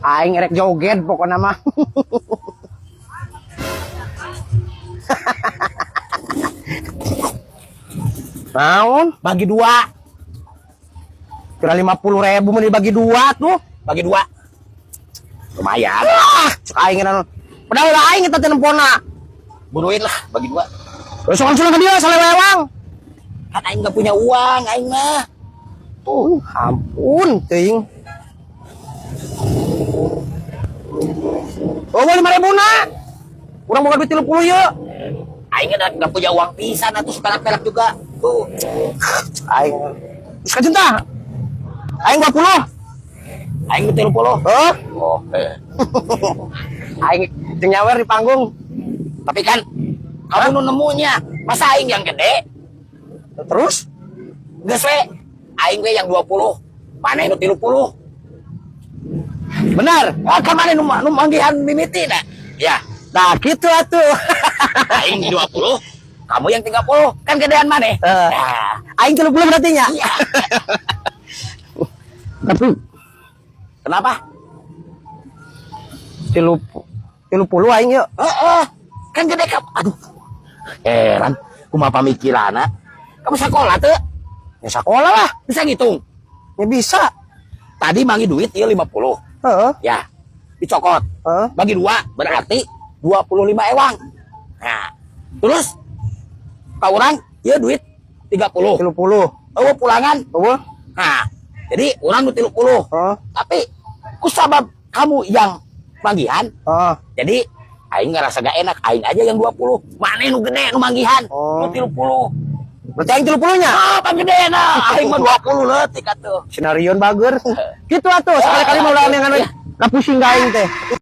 Aing erek joget pokoknya mah. Naon? Bagi dua. Kira 50.000 mau dibagi dua tuh. Bagi dua. Lumayan. Ah, cek aing naon. Padahal lah aing eta teh nempona. Buruin lah, bagi dua. Besok langsung ke dia salewewang. Kan aing nggak punya uang, aing mah. Tuh, ampun teuing. Oh, 5.000 na. Urang boga duit 30 ye. Aing nggak punya uang pisan atuh seperak-perak juga. Tuh. Aing. Geus kajeun tah. Aing 20. Aing 30. Heuh. Oke. Aing jeung nyawer di panggung. Tapi kan kamu nu nemunya, masa aing yang gede? Terus? Geus we. Aing we yang 20. Maneh nu 30. Benar. Ah, kan maneh nu manggihan mimiti dah. Ya. Nah, gitu atuh. Aing 20, kamu yang 30. Kan gedean maneh. Nah, Aing 30 berarti nya. Iya. Tapi kenapa? 30 aing yuk. Heeh. Kan gede kap. Aduh. Heran, kumaha pamikiranna? Kamu sekolah tuh? Ya sekolah lah. Bisa ngitung. Ya bisa. Tadi mangi duit ieu 50. Heeh. Ya. Dicokot. Heeh. Bagi dua berarti 25 ewang. Nah, terus ka urang ieu duit 30. 30. Eueuh pulangan. Eueuh. Nah, jadi urang nu 30. Heeh. Tapi kusabab kamu yang manggihan, Heeh. jadi aing ngerasa gak enak, aing aja yang 20. Maneh nu gede nu manggihan, Oh. nu 30. Berarti aing 30 nya? Ah, pang gede nah, aing mah 20 leutik atuh. Sinarion bager. Gitu atuh, sekali-kali mau lawan yang anu. Lah pusing ka aing teh.